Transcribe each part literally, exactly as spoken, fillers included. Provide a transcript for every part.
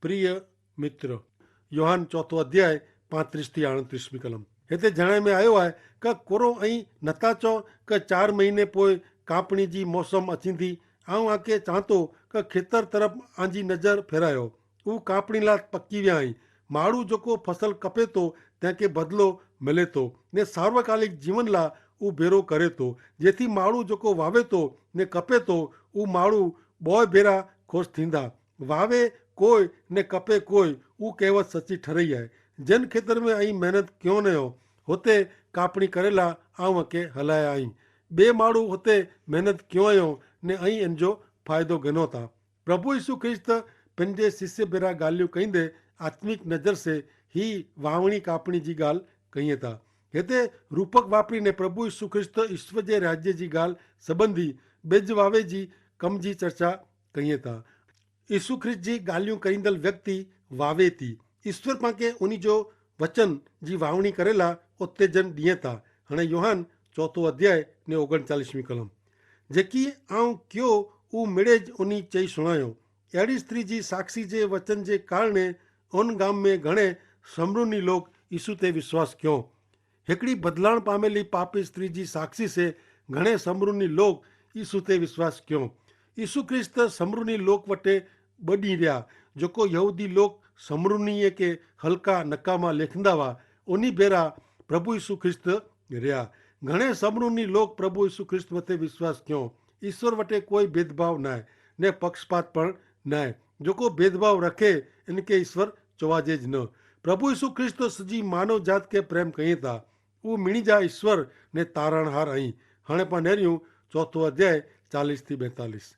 પ્રિય મિત્ર, યોહાન ચોથો અધ્યાય પાંત્રીસ થી આણત્રીસમી કલમ. હેતા જણાય મેં આયો હૈ કે કોરો અહીં નતા ચો કે ચાર મહિને પોય કાંપણી જી મોસમ અચીંદી. આઉં આકે ચાંતો કે ખેતર તરફ આંજી નજર ફેરાયો. ઉં કાંપણી લા પકી વ્યા અહીં. માળું જોકો ફસલ કપે તો તેંકે બદલો મલે તો ને સાર્વકાલિક જીવન લા ઉં ભેરો કરે તો. જેથી માળું જોકો વાવે તો ને કપે તો ઉં માળું બોય ભેરા ખુશ થીંદા. વાવે કોઈ ને કપે કોઈ, ઉં કહેવત સચી ઠરઈ આય. જેન ખેતર મેં અહીં મહેનત ક્યો નયો હોતે કાંપણી કરેલા આઉં કે હલાયા અહીં. બે માળું હોતે મહેનત ક્યો અયો ને અહીં એનજો ફાયદો ગનો તા. પ્રભુ ઈસુ ખ્રિસ્ત પન જે શિષ્ય ભેરા ગાલિયું કહીંદે આત્મિક નજર સે હી વાવણી કાંપણી જી ગાલ કહીં તા. હેતે રૂપક વાપરી ને પ્રભુ ઈસુ ખ્રિસ્ત ઈસ્વ જે રાજ્ય જી ગાલ સંબંધી બેજ વાવે જી કમ જી ચર્ચા કહીં તા. ઈસુ ખ્રિસ્ત જી ગાલિયું કહીંદલ વ્યક્તિ વાવે તી. ઈસ્વર પાંકે ઉની જો વચન જી વાવણી કરેલા ઉત્તેજન દિયે તા. હણે યોહાન ચોથો અધ્યાય ને ઓગણચાલીસમી કલમ. જેકી આઉં ક્યો ઉં મેળે જ ઉની ચઈ સુણાયો. એડી સ્ત્રી જી સાક્ષી જે વચન જે કારણે ઉન ગામ મેં ઘણે સમરૂની લોક ઈસુ તે વિશ્વાસ ક્યો. હેકડી બદલાણ પામેલી પાપી સ્ત્રી જી સાક્ષી સે ઘણે સમરૂની લોક ઈસુ તે વિશ્વાસ ક્યો. ઈસુ ખ્રિસ્ત સમરૂની લોક વટે બડી રહ્યા. જોકો યહૂદી લોક સમરૂની કે હલકા નકામા લેખંદા વા ઉની ભેરા પ્રભુ ઈસુ ખ્રિસ્ત રહ્યા. ઘણે સમરૂની લોક પ્રભુ ઈસુ ખ્રિસ્ત મતે વિશ્વાસ ક્યો. ઈસ્વર વટે કોઈ ભેદભાવ નાય ને પક્ષપાત પણ નાય. જોકો ભેદભાવ રખે એનકે ઈસ્વર ચોવાજે જ ન. પ્રભુ ઈસુ ખ્રિસ્ત સજી માનવ જાત કે પ્રેમ કહિયે તા. ઉં મિણી જા ઈસ્વર ને તારણહાર અહીં. હણે પા નેર્યું ચોથો અધ્યાય ચાલીસ થી બેતાલીસ.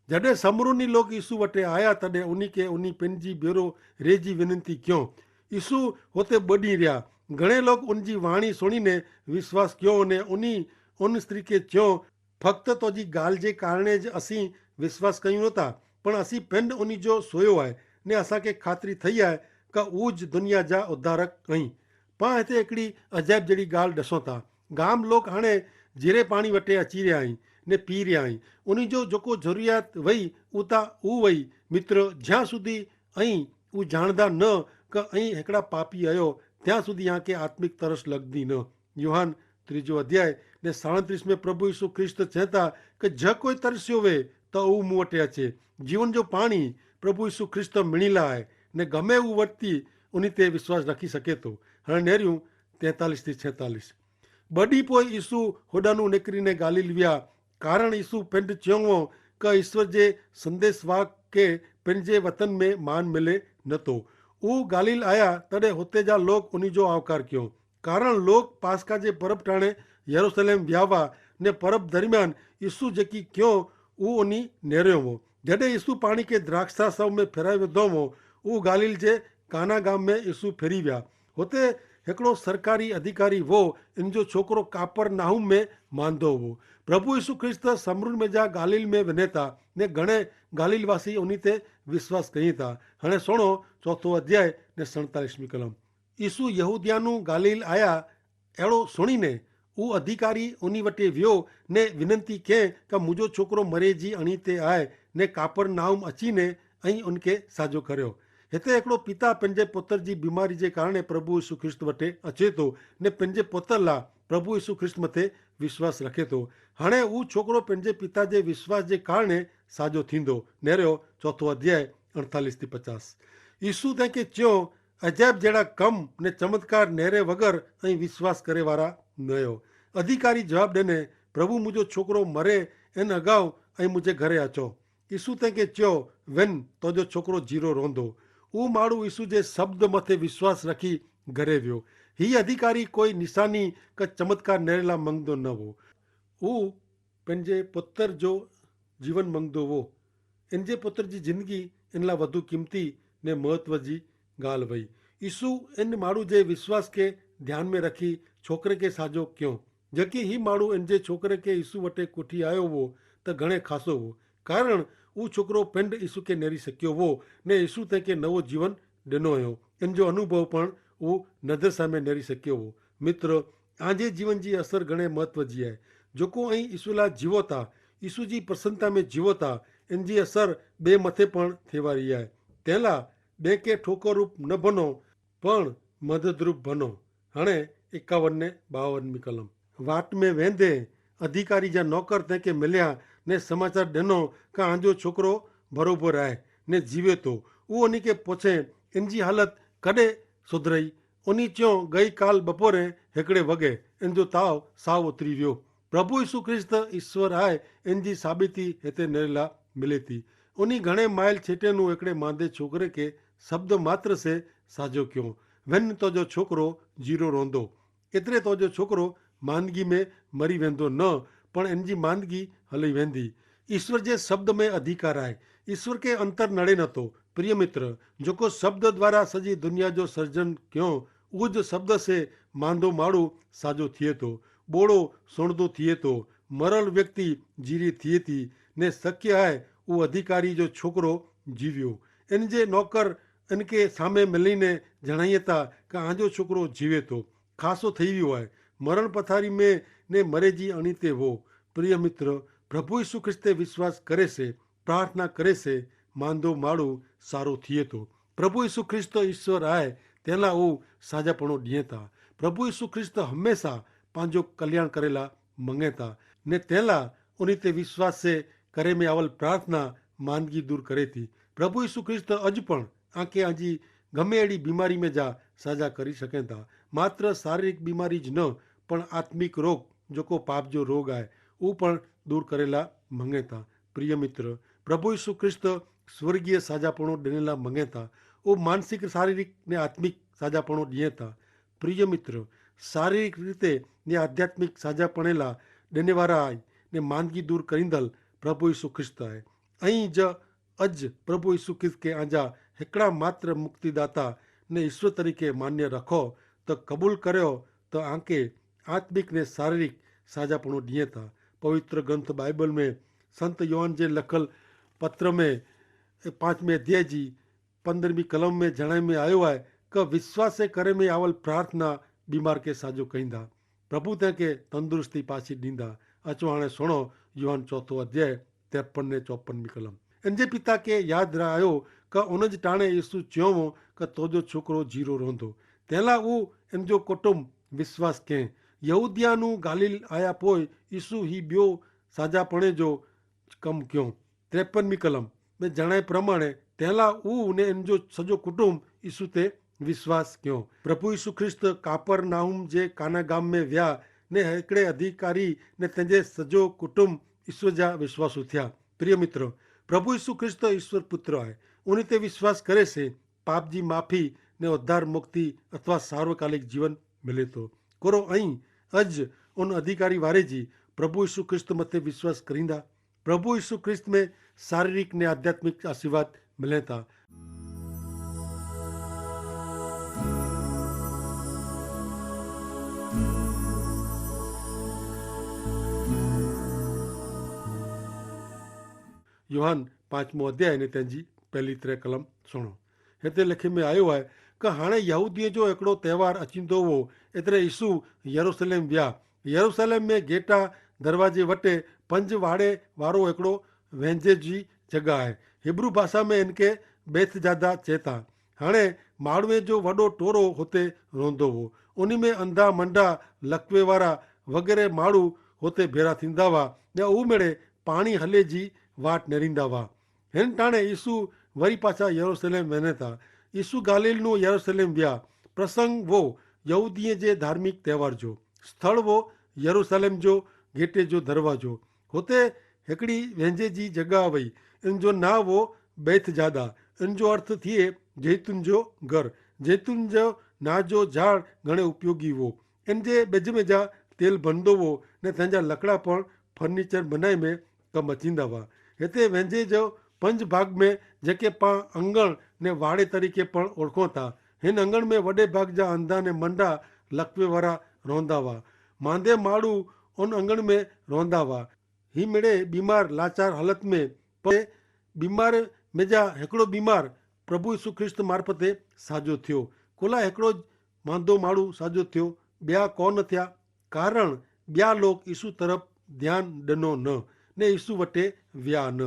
જડે સમરૂની લોક ઈસુ વટે આયા તદે ઉની કે ઉની પેનજી બેરો રેજી વિનંતી ક્યો. ઈસુ હોતે બડી રહ્યા. ઘણે લોક ઉનજી વાણી સુણીને વિશ્વાસ ક્યો અને ઉની ઉન સ્ત્રી કે ચ્યો, ફક્ત તોજી ગાલ જે કારણે જ અસી વિશ્વાસ કહ્યું નહોતા, પણ અસી પેંડ ઉની જો સોયો આય ને અસાંકે ખાતરી થઈ આય કે ઉજ દુનિયા જા ઉદ્ધારક અહીં. પાં હેતે એકડી અજાયબ જેડી ગાલ ડસો તા. ગામ લોક હાણે જીરે પાણી વટે અચી રહ્યા અહીં ને પી રહ્યા અહીં. ઉની જો જોકો જરૂરિયાત વય ઉતા ઉ વય. મિત્ર, જ્યાં સુધી અહીં ઉ જાણદા ન કે અહીં હેકડા પાપી અયો, ત્યાં સુધી આંકે આત્મિક તરસ લગદી ન. યોહાન ત્રીજો અધ્યાય ને સાડત્રીસ મેં પ્રભુ ઈસુ ખ્રિસ્ત ચેતા કે જે કોઈ તરસ્યો વે તો ઉ મુવટે અચે. જીવન જો પાણી પ્રભુ ઈસુ ખ્રિસ્ત મિણીલા આય ને ગમે ઉવર્તી ઉની તે વિશ્વાસ રાખી શકે તો. હણે નેર્યું તેતાલીસ થી છેતાલીસ. બડી પોય ઈસુ હોડાનું નેકરીને ગાલિલ વ્યા. કારણ ઈસુ પેંડ ચ્યોંગો કે ઈસ્વર જે સંદેસવાક કે પેનજે વતન મેં માન મિલે નતો. ઉ ગાલિલ આયા તડે હોતે જા લોક ઉની જો આવકાર ક્યો. કારણ લોક પાસકા જે પરબ ટાણે યરુસલેમ વ્યાવા ને પરબ દરમિયાન ઈસુ જેકી ક્યો ઉ ઉની નેર્યો વો. જડે ઈસુ પાણી કે દ્રાક્ષા સવ મેં ફેરાવ્યો દો વો ઉ ગાલિલ જે કાના ગામ મેં ઈસુ ફેરી વ્યા. હોતે હેકડો સરકારી અધિકારી વો, ઇનજો છોકરો કાપર નાહુમ મેં માંધો વો. પ્રભુ ઈસુ ખ્રિસ્ત સમરૂન મેં જા ગાલિલ મેં વેનેતા ને ઘણે ગાલિલવાસી ઉની તે વિશ્વાસ કહીં તા. હણે સુણો ચોથો અધ્યાય ને સણતાલીસમી કલમ. ઈસુ યહૂદિયાનું ગાલિલ આયા એડો સુણીને ઉ અધિકારી ઉની વટે વ્યો ને વિનંતી કે કે મુજો છોકરો મરે જી અણી તે આય ને કાપર નાહુમ અચીને અહીં ઉનકે સાજો કર્યો. હેતરે એકડો પિતા પેનજે પોતર જી બીમારી જે કારણે પ્રભુ ઈસુ ખ્રિસ્ત વટે અચેતો ને પેનજે પોતર લા પ્રભુ ઈસુ ખ્રિસ્ત મતે વિશ્વાસ રખેતો. હણે ઉ છોકરો પેનજે પિતા જે વિશ્વાસ જે કારણે સાજો થીંદો. નેર્યો ચોથો અધ્યાય અડતાલીસ થી પચાસ. ઈસુ તેંકે ચ્યો, અજાયબ જેડા કમ ને ચમત્કાર નેરે વગર અહીં વિશ્વાસ કરે વારા નયો. અધિકારી જવાબ દેને, પ્રભુ મુજો છોકરો મરે એન અગાઉ અહીં મુજે ઘરે અચો. ઈસુ તેંકે ચ્યો, વેન, તોજો છોકરો જીરો રોંધો. ઉ માળુ ઈસુ જે શબ્દ મતે વિશ્વાસ રખી ઘરે વ્યો. હી અધિકારી કોઈ નિશાની કે ચમત્કાર નેરેલા મંગદો ન વો. ઉ પેનજે પુતર જો જીવન મંગદો વો. એનજે પુતર જી જિંદગી એનલા વધુ કિંમતી ને મહત્વ જી ગાલ વય. ઈસુ એન માળુ જે વિશ્વાસ કે ધ્યાન મેં રખી છોકરે કે સાજો ક્યો. જકી હી માળુ એનજે છોકરે કે ઈસુ વટે કુઠી આયો વો તો ઘણે ખાસો વો. કારણ ઉ છોકરો પેંડ ઈસુ કે નેરી શક્યો વો ને ઈસુ તેંકે નવો જીવન ડેનો અયો. એનજો અનુભવ પણ ઉ નજર સામે નેરી શક્યો વો. મિત્ર, આજે જીવન જી અસર ઘણે મહત્વ જી આય. જોકો અહીં ઈસુ લા જીવો તા, ઈસુ જી પ્રસન્નતા મેં જીવો તા, એન જી અસર બે મતે પણ થેવારી આય. તેલા બેંકે ઠોકો રૂપ ન ભનો, પણ મદદરૂપ ભનો. હણે એકાવન ને બાવન મી કલમ. વાટ મેં વેંધે અધિકારી જા નોકર તેંકે મિલ્યા, ને સમાચાર ડેનો કા આંજો છોકરો ભરોભર આય ને જીવે તો. ઉ અની કે પોછે, એનજી હાલત કડે સુધરઈ? ઉની ચ્યો, ગઈ કાલ બપોરે હેકડ઼ે વગે એનજો તાવ સાવ ઉતરી વ્યો. પ્રભુ ઈસુ ખ્રિસ્ત ઈસ્વર આય એનજી સાબિતી હેતે નેરેલા મિલેતી. ઉની ઘણે માઇલ છેટે નું એકડે માંદે છોકરે કે શબ્દ માત્ર સે સાજો ક્યો, વેન તોજો છોકરો જીરો રોંધો. એતરે તોજો છોકરો માંદગી મેં મરી વેંધો ન, પણ એનજી માંદગી હલી વેંધી. ઈસ્વર જે શબ્દ મેં અધિકાર આય. ઈસ્વર કે અંતર નડે નતો. પ્રિય મિત્ર, જોકો શબ્દ દ્વારા સજી દુનિયા જો સર્જન ક્યો, ઉજ શબ્દ સે માંદો માડૂ સાજો થિયે તો, બોડો સોણદો થિયે તો, મરલ વ્યક્તિ જીરી થિયે તી, ને શક્ય આય ઉ અધિકારી જો છોકરો જીવ્યો. એન જે નોકર એન કે સામે મલી ને જણાયે તા કે આજો છોકરો જીવે તો, ખાસો થઈ વ્યો આય, મરણ પથારી મેં ને મરે જી અણી તે વો. પ્રિય મિત્ર, પ્રભુ ઈસુ ખ્રિસ્તે વિશ્વાસ કરે સે, પ્રાર્થના કરે સે, માંદો માડૂ સારો થિયે તો. પ્રભુ ઈસુ ખ્રિસ્ત ઈસ્વર આય, તેના ઉ સાજાપણો દિયે તા. પ્રભુ ઈસુ ખ્રિસ્ત હમેંસા પાંજો કલ્યાણ કરેલા મંગેતા, ને તેલા ઉની તે વિશ્વાસે કરે મેં આવલ પ્રાર્થના માંદગી દૂર કરેતી. પ્રભુ ઈસુ ખ્રિસ્ત અજ પણ આંકે આજી ગમે એડી બીમારી મેં જા સાજા કરી શકેતા. માત્ર શારીરિક બીમારી જ ન, પણ આત્મિક રોગ, જોકો પાપ જો રોગ આય, ઉ પણ દૂર કરેલા મંગેતા. પ્રિય મિત્ર, પ્રભુ ઈસુ ખ્રિસ્ત સ્વર્ગીય સાજાપણો દેનેલા મંગેતા. ઉ માનસિક, શારીરિક ને આત્મિક સાજાપણો દિયે તા. પ્રિય મિત્ર, શારીરિક રીતે ને આધ્યાત્મિક સાજાપણેલા દેનેવારા આય, ને માંદગી દૂર કરીંદલ પ્રભુ ઈસુ ખ્રિસ્ત આય. અહીં જ અજ પ્રભુ ઈસુ ખ્રિસ્ત કે આજા હેકડા માત્ર મુક્તિદાતા ને ઈસુ તરીકે માન્ય રખો, તો કબૂલ કર્યો, તો આંકે આત્મિક ને શારીરિક સાજાપણો દિયે તા. પવિત્ર ગ્રંથ બાઈબલ મેં સંત યોહાન જે લખલ પત્ર મેં પાંચમે અધ્યાય જી પંદ્રહમી કલમ મેં જણાઈ મેં આયો હૈ, કે વિશ્વાસે કરે મેં આવલ પ્રાર્થના બીમાર કે સાજો કહીંદા, પ્રભુ તેંકે તંદુરસ્તી પાછી દીંદા. અચવાણે સુણો, યોહાન ચોથો અધ્યાય ત્રેપન ને ચોપનમી કલમ. એન જે પિતા કે યાદ રહાયો, કે ઉન જ ટાણે ઈસુ ચ્યોંવો, કે તોજો છોકરો જીરો રોંધો. તેલા ઉ એન જો કુટુંબ વિશ્વાસ કહેં. યહૂદિયાનું ગાલિલ આયા પોય ઈસુ હી બ્યો સાજાપણે જો કમ ક્યો. ત્રેપનમી કલમ મેં જણાય પ્રમાણે તેલા ઉ ને એન જો સજો કુટુંબ ઈસુ તે વિશ્વાસ ક્યો. પ્રભુ ઈસુ ખ્રિસ્ત કાપરનાહુમ જે કાના ગામ મેં વ્યા, ને હેકડ઼ે અધિકારી ને તેજે સજો કુટુંબ ઈસુ જા વિશ્વાસુ થ્યા. પ્રિય મિત્ર, પ્રભુ ઈસુ ખ્રિસ્ત ઈસ્વર પુત્ર આય. ઉની તે વિશ્વાસ કરે સે, પાપજી માફી ને ઉદ્ધાર મુક્તિ અથવા સાર્વકાલિક જીવન મિલે તો. કોરો અહીં અજ ઉન અધિકારી વારે જી પ્રભુ ઈસુ ખ્રિસ્ત મતે વિશ્વાસ કરીંદા? પ્રભુ ઈસુ ખ્રિસ્ત મેં શારીરિક ને આધ્યાત્મિક આશીર્વાદ મિલે તા. યોહાન પાંચમો અધ્યાય ને તેની પહેલી ત્રે કલમ સુણો. હેતા લેખે મેં આયો હૈ, કે હાણે યહૂદીએ જો એકડો તહેવાર અચિંદો હો. એતરે ઈસુ યરુસલેમ વ્યા. યરુસલેમ મેં ગેટા દરવાજે વટે પંજ વાડે વારો એકડો વહેંજે જી જગા હૈ. હિબ્રૂ ભાષા મેં એનકે બેથજાદા ચેતા. હાણે માળવે જો વડો ટોરો હોતે રોંધો હો. ઉની મેં અંધા મંડા લકવે વારા વગેરે માળુ હોતે ભેરા થીંદા વા, ને ઉમેડે પાણી હલે જી વાટ નેરીંદા વા. હેન ટાણે ઈસુ વરી પાછા યરુસલેમ વેને તા. ઈસુ ગાલિલ નું યરુસલેમ વ્યા. પ્રસંગ વો યહૂદીએ જે ધાર્મિક તહેવાર જો. સ્થળ વો યરુસલેમ જો ગેટે જો દરવાજો. હોતે હેકડી વેંજે જી જગા વય. એન જો ના વો બૈથજાદા. એન જો અર્થ થિયે જૈતુન જો ઘર. જૈતુન જો ના જો ઝાડ ઘણે ઉપયોગી વો. એન જે બેજમે જા તેલ ભનદો વો, ને તેના લકડા પણ ફર્નિચર બનાઈ મેં કમ અચીંદા વા. હેતે વેંજે જો પંજ ભાગ મેં જેકે પા અંગણ ને વાડે તરીકે પણ ઓળખો તા. હેન અંગણ મેં વડે ભાગ જા અંધા ને મંડા લકવે વારા રોંધા વા. માંદે માળુ ઓન અંગણ મેં રોંધા વા. હી મેડે બીમાર લાચાર હાલત મેં, પણ બીમાર મેં જા હેકડો બીમાર પ્રભુ ઈસુ ખ્રિસ્ત મારફતે સાજો થયો. કોલા હેકડો જ માંદો માળુ સાજો થયો, બ્યા કોન થયા? કારણ બ્યા લોક ઈસુ તરફ ધ્યાન દનો ન, ને ઈસુ વટે વ્યા ન.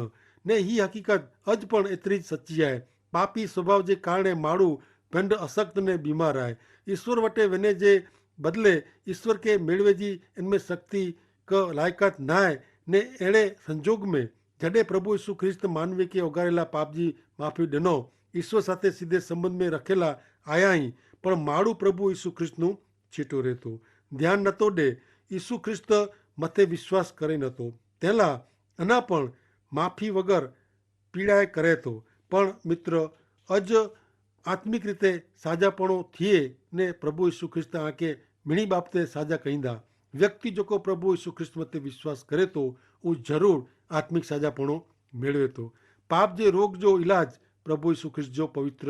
ને હી હકીકત અજ પણ એતરી જ સચ્ચી આય. પાપી સ્વભાવ જે કારણે માડૂ પેંડ અસક્ત ને બીમાર આય. ઈસ્વર વટે વેને જે બદલે ઈસ્વર કે મેળવે જી એન મેં શક્તિ ક લાયકાત નાય. ને એડે સંજોગ મેં જડે પ્રભુ ઈસુ ખ્રિસ્ત માનવી કે ઓગારેલા પાપજી માફી ડેનો ઈસ્વર સાથે સીધે સંબંધ મેં રખેલા આયા હી. પણ માડૂ પ્રભુ ઈસુ ખ્રિસ્ત નું છીટો રહેતો ધ્યાન નતો દે. ઈસુ ખ્રિસ્ત મતે વિશ્વાસ કરે નતો તેલા અના પણ માફી વગર પીડાએ કરે તો. પણ મિત્ર, અજ આત્મિક રીતે સાજાપણો થિયે ને પ્રભુ ઈસુ ખ્રિસ્ત આંકે મિણી બાબતે સાજા કહીંદા. વ્યક્તિ જોકો પ્રભુ ઈસુ ખ્રિસ્ત મતે વિશ્વાસ કરે તો ઉં જરૂર આત્મિક સાજાપણો મેળવે તો. પાપ જે રોગ જો ઇલાજ પ્રભુ ઈસુ ખ્રિસ્ત જો પવિત્ર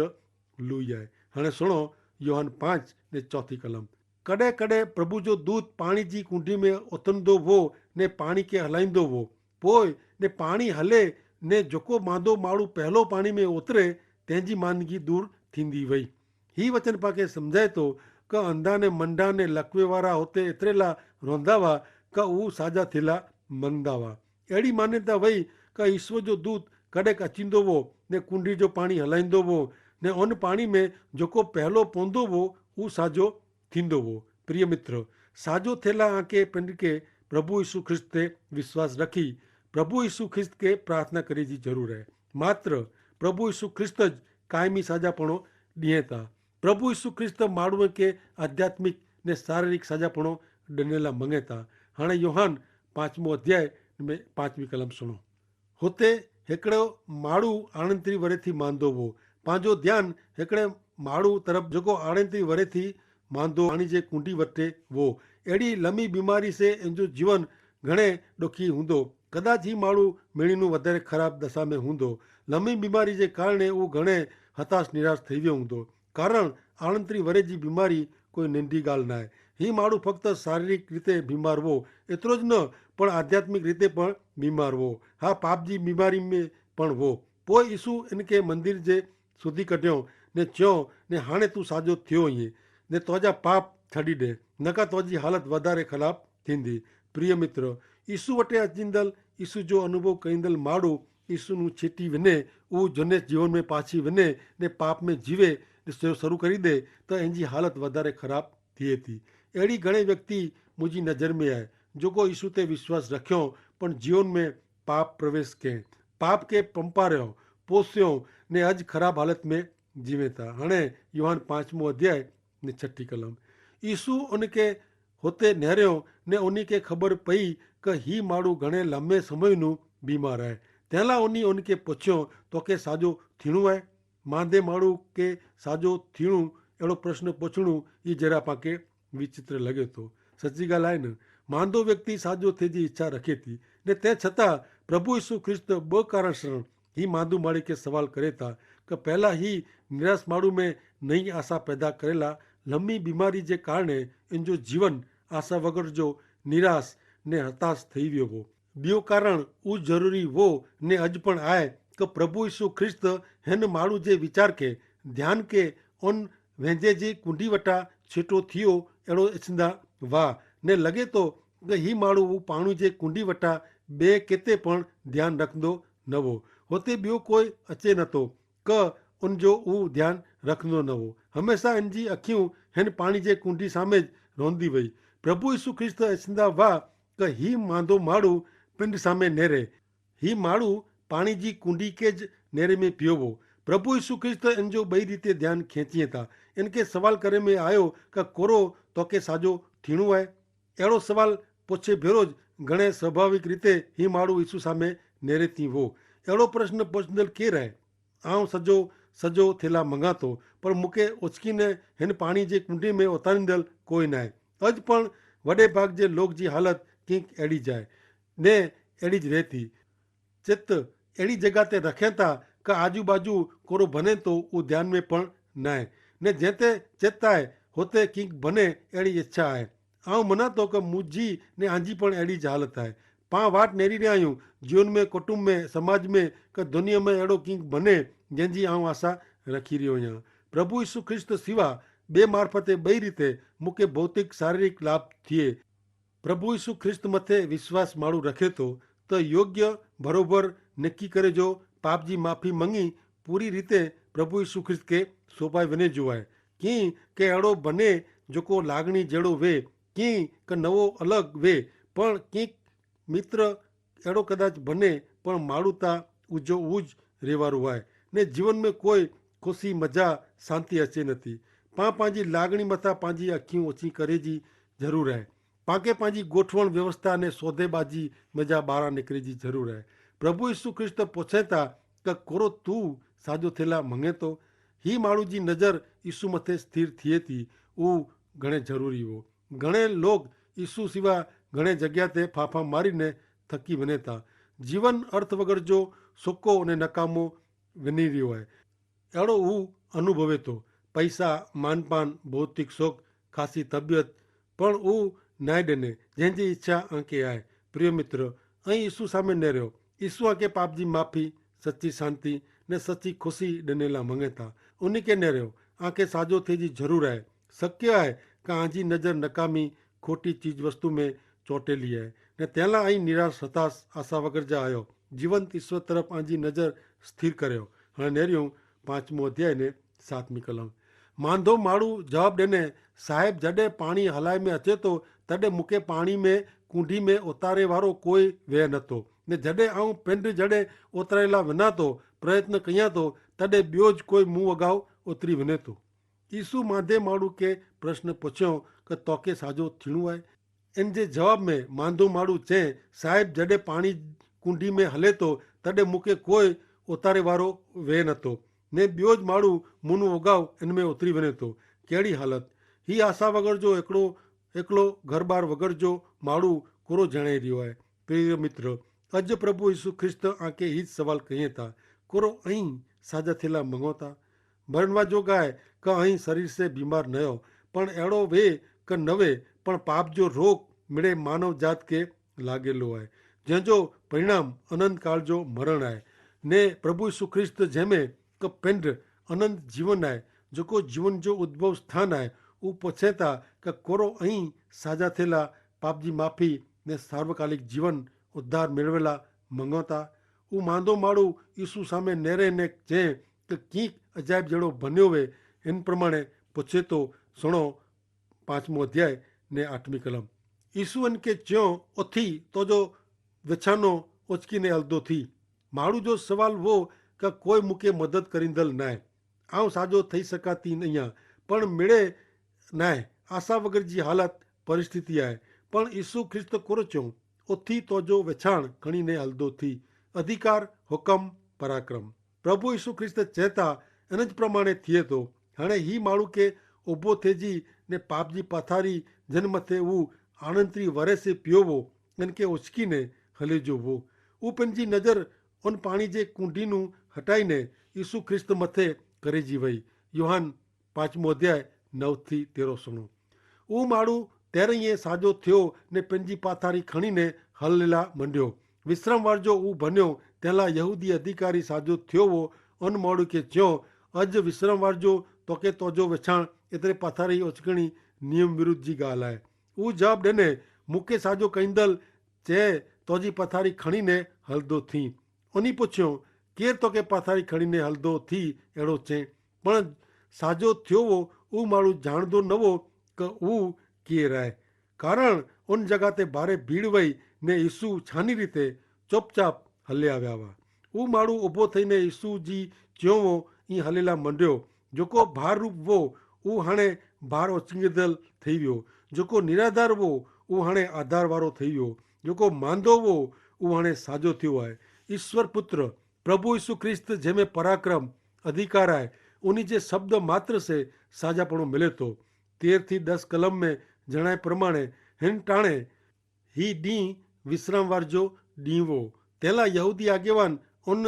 લુઈ આય. હણે સુણો યોહાન પાંચ ને ચોથી કલમ. કડે કડે પ્રભુ જો દૂત પાણી જી કુંડી મેં ઓતરંદો વો ને પાણી કે હલાઈંદો વો. પોય ને પાણી હલે ને જોકો માંદો માળું પહેલો પાણી મેં ઓતરે તેની માંદગી દૂર થીંદી વય. હી વચન પાકે સમઝાય તો કે અંધા ને મંડા ને લકવે વારા હોતે એતરેલા રોંધાવા કે ઉ સાજા થેલા મંદાવા. એડી માન્યતા વય કે ઈસ્વર જો દૂત કડેક અચીંદો વો ને કુંડી જો પાણી હલાઈંદો વો ને ઓન પાણી મેં જોકો પહેલો પોંદો વો ઉ સાજો થીંદો વો. પ્રિય મિત્ર, સાજો થેલા આંકે પેંડકે પ્રભુ ઈસુ ખ્રિસ્ત તે વિશ્વાસ રખી પ્રભુ ઈસુ ખ્રિસ્ત કે પ્રાર્થના કરી જી જરૂર હૈ. માત્ર પ્રભુ ઈસુ ખ્રિસ્ત જ કાયમી સાજાપણો દિયે તા. પ્રભુ ઈસુ ખ્રિસ્ત માણુએ કે આધ્યાત્મિક ને શારીરિક સાજાપણો દનેલા મંગેતા. હાણે યોહાન પાંચમો અધ્યાય મેં પાંચમી કલમ સુણો. હોતે હેકડો માડૂ આણંતરી વરેથી માંદો વો. પાંજો ધ્યાન હેકડે માડૂ તરફ જકો આણંતરી વરેથી માંદો આણી જે કુંડી વટે વો. એડી લમી બીમારી સે એનજો જીવન ઘણે ડોખી હૂંદો. કદાચ હી માડૂ મેણીનું વધારે ખરાબ દશામે હૂંદો. લમી બીમારી જે કારણે ઉં ઘણે હતાશ નિરાશ થઈ વ્યો હૂંદો. કારણ આણંતરી વરે જી બીમારી કોઈ નેંડી ગાલ નાય. હી માડૂ ફક્ત શારીરિક રીતે બીમાર વો એતરો જ ન, પણ આધ્યાત્મિક રીતે પણ બીમાર વો. હા, પાપ જી બીમારી મેં પણ વો. પોય ઈસુ એનકે મંદિર જે સુધી કઢ્યો ને ચ્યો, ને હાણે તું સાજો થયો હિયે ને તોજા પાપ છડી દે, નકા તોજી હાલત વધારે ખરાબ થીંદી. પ્રિય મિત્ર, ઈસુ વટે અચિંદલ ઈસુ જો અનુભવ કઈંદલ માડૂ ઈસુ નું છીટી વિને ઉ જને જીવન મેં પાછી વિને ને પાપ મેં જીવે ને શરૂ કરી દે, તો એનજી હાલત વધારે ખરાબ થિયે થી. એડી ઘણે વ્યક્તિ મુઝે નજર મેં આય જોકો ઈસુ તે વિશ્વાસ રખ્યો પણ જીવન મેં પાપ પ્રવેશ કે પાપ કે પંપાર્યો પોસ્યો ને અજ ખરાબ હાલત મેં જીવે તા. હણે યોહાન પાંચમો અધ્યાય ને છઠી કલમ. ઈસુ ઉનકે હોતે નહર્યો ને ઉની કે ખબર પઈ કે હી માડૂ ઘણે લંબે સમયનું બીમાર આય. તેલા ઉની ઉનકે પોછ્યો, તો કે સાજો થીણું આય? માંદે માડૂ કે સાજો થીણું એડો પ્રશ્ન પોછણું ઈ જરા પાંકે વિચિત્ર લગે તો. સચી ગાલ આય ન? માંદો વ્યક્તિ સાજો થે જી ઇચ્છા રખે તી ને તે છતાં પ્રભુ ઈસુ ખ્રિસ્ત બકારણ શરણ હી માંદુ માડૂ કે સવાલ કરે તા કે પહેલા હી નિરાશ માડૂ મેં નઈ આશા પેદા કરેલા લંબી બીમારી જે કારણે એનજો જીવન આશા વગર જો નિરાશ ને હતાશ થઈ વ્યો વો. બિયો કારણ ઉ જરૂરી વો ને અજ પણ આય કે પ્રભુ ઈસુ ખ્રિસ્ત હેન માડૂ જે વિચાર કે ધ્યાન કે ઉન વહેંજે જી કુંડી વટા છેટો થિયો એડો એચંદા વાહ. ને લગે તો કે હી માડૂ ઉપાણુ જે કુંડી વટા બે કેતે પણ ધ્યાન રખંદો નવો. હોતે બિયો કોઈ અચે નતો કે ઉન જો ઉ ધ્યાન રખંદો નવો. હમેંશા એન જી અખ્યું હેન પાણી જે કુંડી સામે જ રોંદી વય. પ્રભુ ઈસુ ખ્રિસ્ત એચંદા વાહ કે હી માંદો માડૂ પિંડ સામે નેરે. હી માડૂ પાણી જી કુંડી કે જ નેરે મેં પિયોવો. પ્રભુ ઈસુ ખ્રિસ્ત એન જો બઈ રીતે ધ્યાન ખેંચીએ તા એન કે સવાલ કરે મેં આયો કે કોરો તો કે સાજો થીણું આય? એડો સવાલ પોછે ભેરો જ ઘણે સ્વાભાવિક રીતે હી માડૂ ઈસુ સામે નેરે તી વો. એડો પ્રશ્ન પોછંદલ કે રહે? આઉં સજો સજો થેલા મંગાતો પણ મુકે ઓચકીને હેન પાણી જે કુંડી મેં ઓતારીંદલ કોઈ નાય. અજ પણ વડે ભાગ જે લોક જી હાલત કિંક એડી જાય ને એડી જ રહેતી. ચિત્ત એડી જગા તે રખેતા કે આજુબાજુ કોરો ભને તો ઉ ધ્યાન મેં પણ નાય. ને જેતે ચિત્ત આય હોતે કિંક ભને એડી ઇચ્છા આય. આઉં મનાતો કે મુજી ને આંજી પણ એડી જ હાલત આય. પાં વાટ નેરી રહ્યા હૈં જીવન મેં કુટુંબ મેં સમાજ મેં કે દુનિયા મેં એડો કિંક ભને જેન જી આઉં આશા રખી રહ્યો હૈં. પ્રભુ ઈસુ ખ્રિસ્ત સિવા બે મારફતે બઈ રીતે મુકે ભૌતિક શારીરિક લાભ થિયે. પ્રભુ ઈસુ ખ્રિસ્ત મતે વિશ્વાસ માળું રખે તો તો યોગ્ય ભરોભર નેકી કરે જો પાપજી માફી મંગી પૂરી રીતે પ્રભુ ઈસુ ખ્રિસ્ત કે સોપાઈ વને જુવાય. કિંક કે એડો બને જોકો લાગણી જેડો વે, કિંક કે નવો અલગ વે, પણ કિંક મિત્ર એડો કદાચ બને, પણ માડૂતા ઉજો ઉજ રહેવારો વાય, ને જીવન મેં કોઈ ખુશી મજા શાંતિ હશે નથી. પા પાંજી લાગણી મતા પાંજી અખીં ઓછી કરે જી જરૂર હૈ. પાંકે પાંજી ગોઠવણ વ્યવસ્થા ને સોધેબાજી મેં જા બારા નેકરે જી જરૂર હૈ. પ્રભુ ઈસુ ખ્રિસ્ત પોછેતા કે કોરો તું સાજો થેલા મંગેતો? હી માણૂ જી નજર ઈસુ મતે સ્થિર થિયેતી ઉં ઘણે જરૂરી હો. ઘણે લોગ ઈસુ સિવા ઘણે જગ્યા તે ફાફા મારી ને થકી વનેતા. જીવન અર્થ વગર જો સોકો અને નકામો વની રહ્યો હૈ એડો ઉં અનુભવે તો. પૈસા, માનપાન, ભૌતિક શોખ, ખાસી તબિયત પણ ઉં નાય ડેને જેન જી ઇચ્છા આંકે આય. પ્રિય મિત્ર, અહીં ઈસુ સામે નેર્યો. ઈસુ આંકે પાપજી માફી, સચ્ચી શાંતિ ને સચ્ચી ખુશી ડેનેલા મંગેતા. ઉની કે નેર્યો આંકે સાજો થે જી જરૂર આય. શક્ય આય કે આંજી નજર નકામી ખોટી ચીજવસ્તુ મેં ચોંટેલી આય, ને તેલા અહીં નિરાશ હતાશ આશા વગર જા આયો. જીવંત ઈસવ તરફ આંજી નજર સ્થિર કર્યો. હણે નેર્યું પાંચમો અધ્યાય ને સાતમી કલમ. માંધો માડૂ જવાબ દેને, સાહેબ જડે પાણી હલાઈ મેં અચેતો તદે મુકે પાણી મેં કૂંડી મેં ઓતારે વારો કોઈ વેહ નતો. ને જડે આઉં પેંડ જડે ઓતરાયેલા વનાતો પ્રયત્ન કહિયાતો તદે બ્યો જ કોઈ મું અગાઉ ઓતરી વનેતો. ઈસુ માંધે માડૂ કે પ્રશ્ન પછ્યો કે તોકે સાજો થીણું આય? એન જે જવાબ મેં માંધો માડૂ ચે, સાહેબ જડે પાણી કૂંડી મેં હલે તો તદે મુકે કોઈ ઓતારે વારો વેહ નતો, ને બ્યો જ માડૂ મુનું ઓગાઉ એન મેં ઓતરી વને તો. કેડી હાલત! હી આશા વગર જો એકડો એકલો ઘરબાર વગર જો માડૂ કોરો જણાઈ રહ્યો હૈ. પ્રિય મિત્ર, અજ પ્રભુ ઈસુ ખ્રિસ્ત આંકે હી જ સવાલ કહિયે તા, કોરો અહીં સાજા થેલા મંગોતા? ભરણવા જો ગાય કે અહીં શરીર સે બીમાર નયો, પણ એડો વે કે નવે પણ પાપ જો રોગ મેળે માનવ જાત કે લાગેલો હૈ, જેજો પરિણામ અનંતકાળ જો મરણ હૈ. ને પ્રભુ ઈસુ ખ્રિસ્ત જેમે કે પેંડ અનંત જીવન હૈ, જોકો જીવન જો ઉદ્ભવ સ્થાન હૈ. ઉપો છેતા કે કોરો અહીં સાજા થેલા પાપજી માફી ને સાર્વકાલિક જીવન ઉદ્ધાર મેળવેલા મંગોતા? ઉં માંદો માડૂ ઈસુ સામે નેરે ને ચે કે કિંક અજાયબ જેડો ભન્યો વે. એન પ્રમાણે પછે તો સુણો પાંચમો અધ્યાય ને આઠમી કલમ. ઈસુ એન કે ચ્યો, ઓથી તોજો વેછાનો ઓચકીને હલદો થી. માડૂ જો સવાલ વો કે કોઈ મુકે મદદ કરીંદલ નાય, આવ સાજો થઈ શકાતી નહિયા, પણ મેળે નાય. આશા વગર જી હાલત પરિસ્થિતિ આય. પણ ઈસુ ખ્રિસ્ત કોરો ચ્યો, ઓથી તોજો વેછાણ ખણીને હલદો થી. અધિકાર, હુકમ, પરાક્રમ. પ્રભુ ઈસુ ખ્રિસ્ત ચેતા એન જ પ્રમાણે થિયે તો. હણે હી માણૂ કે ઉભો થે જી ને પાપજી પાથારી જેન મતે ઉં આણંતરી વરે સે પ્યોવો એન કે ઓછકી ને હલે જોવો. ઉપન જી નજર ઓન પાણી જે કૂંડી નું હટાઈ ને ઈસુ ખ્રિસ્ત મતે કરે જી વય. યોહાન પાંચમો અધ્યાય નવ થી તેરો સુણો. ઉં માડૂ તેરે યે સાજો થ્યો ને પેનજી પાથારી ખણી ને હલેલા મંડ્યો. વિશ્રામવાર જો ઉં ભન્યો તેલા યહૂદી અધિકારી સાજો થ્યો વો. અન માડૂ કે ચ્યો, અજ વિશ્રામવાર જો તોકે તોજો વેછાણ એતરે પાથારી ઓચકણી નિયમ વિરુદ્ધ જી ગાલ આય. ઉં જવાબ દેને, મુકે સાજો કૈંદલ ચે તોજી પાથારી ખણી ને હલદો થી. અની પછ્યો, કેર તો કે પાથારી ખણીને હલદો થી એડો ચે? પણ સાજો થ્યો વો ઉં માણૂ જાણદો નવો કે ઉં કેર આય. કારણ ઉન જગા તે ભારે ભીડ વય ને ઈસુ છાની રીતે ચોપચાપ હલે આવેવા. ઉં માણૂ ઉભો થઈને ઈસુ જી ચ્યોવો ઈ હલેલા મંડ્યો. જોકો ભાર રૂપ વો ઉં હણે ભાર ઓચિંગદલ થઈ વ્યો. જોકો નિરાધાર વો ઉં હણે આધારવારો થઈ વ્યો. જોકો માંદો વો ઉં હણે સાજો થ્યો આય. ઈસ્વર પુત્ર પ્રભુ ઈસુ ખ્રિસ્ત જેમે પરાક્રમ અધિકાર આય ઉની જે શબ્દ માત્ર સે સાજાપણો મિલે તો. તેર થી દસ કલમ મેં જણાય પ્રમાણે હેન ટાણે હી દી વિશ્રામવાર જો દીવો. તેલા યહૂદી આગેવાન ઉન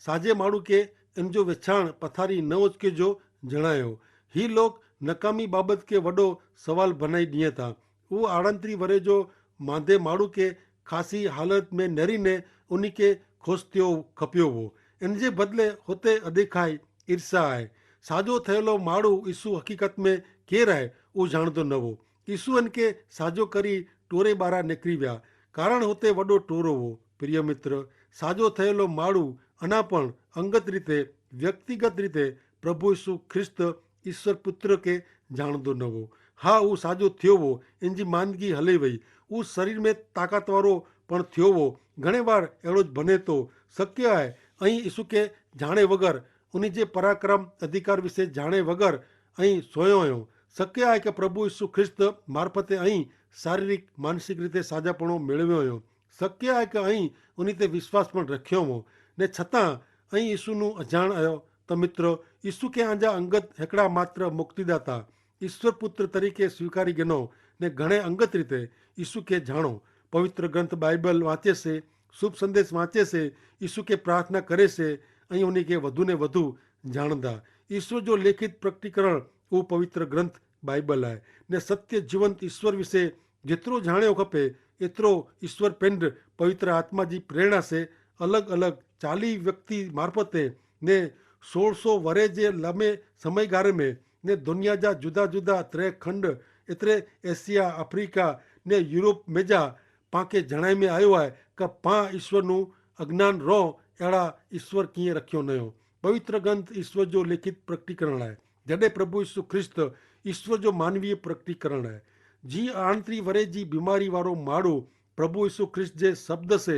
સાજે માણૂ કે એન જો વેચાણ પથારી ન ઓચકે જો જણાયો. હી લોક નકામી બાબત કે વડો સવાલ ભનાઈ દિયે તા. ઉ આડંતરી વરે જો માંધે માણૂ કે ખાસી હાલત મેં નરી ને ઉની કે ખોસ્ત્યો ખપ્યો વો. એન જે બદલે હોતે અદેખાઈ ઇર્સા આય. સાજો થયેલો માણૂ ઈસુ હકીકત મેં કેર આય ઉ જાણતો ન વો. ઈસુ એન કે સાજો કરી ટોરે બારા નેકરી વ્યા. કારણ હોતે વડો ટોરો વો. પ્રિય મિત્ર, સાજો થયેલો માણૂ અના પણ અંગત રીતે વ્યક્તિગત રીતે પ્રભુ ઈસુ ખ્રિસ્ત ઈસ્વર પુત્ર કે જાણદો નવો. હા ઉસ સાજો થયો વો. એનજી માંદગી હલે વય. ઉસ શરીર મેં તાકાતવારો પણ થયો વો. ઘણે વાર એડો જ ભને તો શક્ય આય અહીં ઈસુ કે જાણે વગર ઉની જે પરાક્રમ અધિકાર વિશે જાણે વગર અહીં સોયો અયો. શક્ય આય કે પ્રભુ ઈસુ ખ્રિસ્ત મારફતે અહીં શારીરિક માનસિક રીતે સાજાપણો મેળવ્યો અયો. શક્ય આય કે અહીં ઉની તે વિશ્વાસ પણ રખ્યો વો. ને છતાં અહીં ઈસુનું અજાણ અયો. તો મિત્ર, ઈસુ કે આંજા અંગત હેકડા માત્ર મુક્તિદાતા ઈસ્વર પુત્ર તરીકે સ્વીકારી ગનો. ને ઘણે અંગત રીતે ઈસુ કે જાણો. પવિત્ર ગ્રંથ બાઈબલ વાંચે સે, શુભ સંદેશ વાંચે સે, ઈસુ કે પ્રાર્થના કરે સે. અહીં ઉની કે વધુ ને વધુ જાણદા. ઈસ્વર જો લેખિત પ્રકટીકરણ ઉપ પવિત્ર ગ્રંથ બાઈબલ આય. ને સત્ય જીવંત ઈસ્વર વિશે જેતરો જાણ્યો ખપે એતરો ઈસ્વર પેંડ પવિત્ર આત્મા જી પ્રેરણા સે અલગ અલગ ચાલી વ્યક્તિ મારફતે ને સોળસો વરે જે લમે સમયગારે મેં ને દુનિયા જા જુદા જુદા ત્રે ખંડ એતરે એશિયા આફ્રિકા ને યુરોપ મેં જા પાંકે જણાઈ મેં આયો આય કે પાં ઈસ્વરનું અજ્ઞાન રોહ એડા ઈસ્વર કિંય રખ્યો નયો. પવિત્ર ગ્રંથ ઈસ્વર જો લેખિત પ્રકટીકરણ આય. જડે પ્રભુ ઈસુ ખ્રિસ્ત ઈસ્વર જો માનવીય પ્રકટીકરણ આય. જી આણતરી વરે જી બીમારી વારો માડો પ્રભુ ઈસુ ખ્રિસ્ત જે શબ્દ સે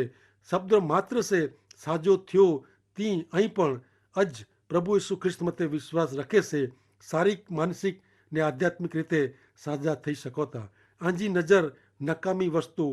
શબ્દ માત્ર સે સાજો થયો. તી અહીં પણ અજ પ્રભુ ઈસુ ખ્રિસ્ત મતે વિશ્વાસ રખે સે સારિક માનસિક ને આધ્યાત્મિક રીતે સાજા થઈ શકોતા. આજી નજર નકામી વસ્તુ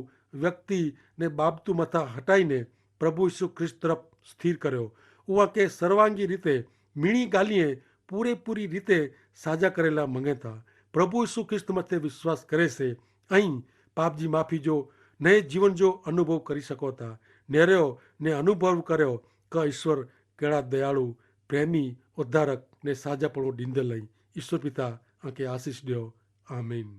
વ્યક્તિ ને બાબતુ મતા હટાઈ ને પ્રભુ ઈસુ ખ્રિસ્ત તરફ સ્થિર કર્યો. ઉઆ કે સર્વાંગી રીતે મિણી ગાલિયે પૂરેપૂરી રીતે સાજા કરેલા મંગેતા. પ્રભુ ઈસુ ખ્રિસ્ત મતે વિશ્વાસ કરે સે અહીં પાપજી માફી જો નયે જીવન જો અનુભવ કરી શકોતા. નેર્યો ને અનુભવ કર્યો કે ઈસ્વર કેડા દયાળુ પ્રેમી ઉદ્ધારક ને સાજાપણો ડીંદલ અહીં. ઈસ્વર પિતા આંકે આશીસ દ્યો. આમીન.